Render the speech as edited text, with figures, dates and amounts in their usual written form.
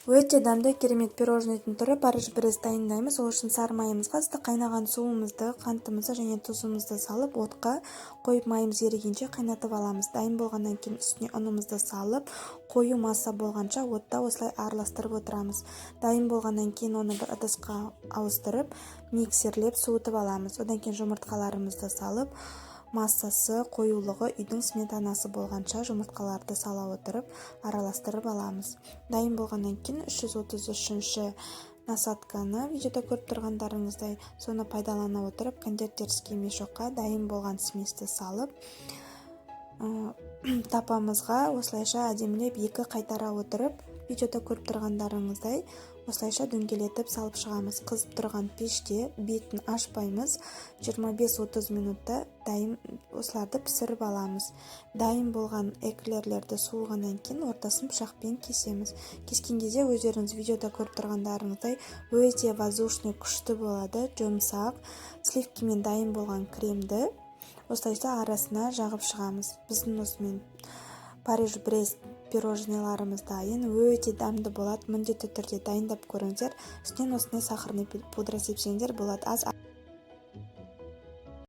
Өте дәмді, керемет пирожныйдың түрі Париж-Брест дайындаймыз. Ол үшін сары майымызға ыстық қайнаған суымызды, қантымызды және тұзымызды салып, отқа қойып, майымыз ерігенше қайнатып аламыз. Дайын болғаннан кейін үстіне ұнымызды салып, қою масса болғанша отта осылай араластырып отырамыз. Дайын болғаннан кейін оны бір ыдысқа ауыстырып, миксерлеп суытып аламыз. Одан кейін жұмыртқаларымызды салып, массасы қоюлығы үйдің сметанасы болғанша жұмыртқаларды сала отырып, араластырып аламыз. Дайын болғаннан кейін 333-ші насадканы, видеода көріп тұрғандарыңыздай, соны пайдалана отырып, кондитерский мешокқа дайын болған сместі салып, тапамызға осылайша әдемілеп екі қайтара отырып, видеода көріп тұрғандарыңыздай, осылайша дөңгелетіп салып шығамыз. Қызып тұрған пеште бетін ашпаймыз, 25-30 минутта дайын, осыларды пісіріп аламыз. Дайын болған эклерлерді суығаннан кейін ортасын пышақпен кесеміз. Кескен кезде өздеріңіз видеода көріп тұрғандарыңыздай, өте воздушный, күшті болады, жұмсақ. Сливкамен дайын болған кремді осылайша арасына жағып шығамыз. Біздің осымен Париж Брест пирожныйларымыз дайын. Өте дәмді болады, міндетті түрде дайындап көріңіздер. Үстінен осындай сахарный пудра сепсеңдер болады. Аз